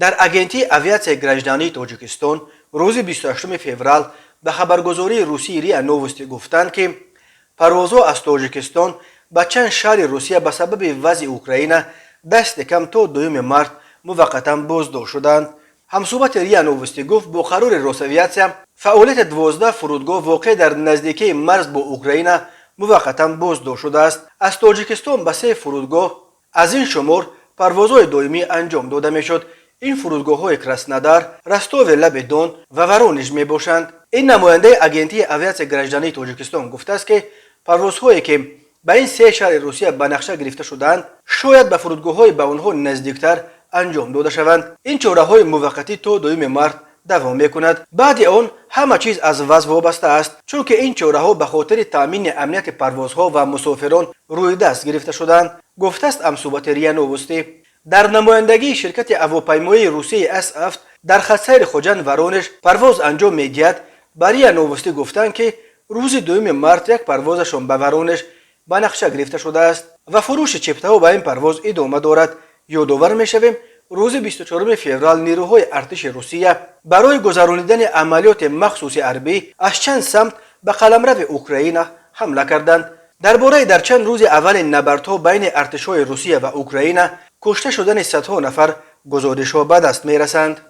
Дар Агентии авиатсияи граждании Тоҷикистон рӯзи 28 феврал ба хабаргузории русии РИА Новости гуфтанд, ки парвозҳо аз Тоҷикистон ба чанд шаҳри Русия ба сабаби вазъи Украина дасти кам то 2 март муваққатан боздошт шуданд. Ҳамсӯҳбати РИА Новости гуфт, бо қарори Росавиатсия фаъолияти 12 фурудгоҳ, воқеъ дар наздикии марз бо Украина, муваққатан боздошт шудааст. Аз Тоҷикистон ба се фурудгоҳ аз ин шумор парвозҳои доимӣ анҷом дода мешуд. Ин фурудгоҳҳои Краснодар, Ростови лаби Дон ва Воронеж мебошанд. Ин намояндаи Агентии авиатсияи граждании Тоҷикистон гуфтааст, ки парвозҳое, ки ба ин се шаҳри Русия ба нақша гирифта шудаанд, шояд ба фурудгоҳҳои ба онҳо наздиктар анҷом дода шаванд. Ин чораҳои муваққатӣ то 2 март давом мекунад. Баъди он ҳама чиз аз вазъ вобаста аст, чунки ин чораҳо ба хотири таъмини амнияти парвозҳо ва мусофирон рӯи даст гирифта шудаанд, гуфтааст ҳамсӯҳбати РИА Новости. Дар намояндагии ширкати ҳавопаймоии русии С7 дар хатсайри Хуҷанд Воронеж парвоз анҷом медиҳад, ба РИА Новости гуфтанд, ки рӯзи 2 март як парвозашон ба Воронеж ба нақша гирифта шудааст ва фурӯши чиптаҳо ба ин парвоз идома дорад. Ёдовар мешавем, рӯзи 24 феврал нерӯҳои артиши Русия барои гузаронидани амалиёти махсуси ҳарбӣ аз чанд самт ба қаламрави Украина ҳамла карданд. Дар бораи дар чанд рӯзи аввали набардҳо байни артишҳои Русия ва Украина кушта шудани садҳо нафар гузоришҳо ба даст мерасанд.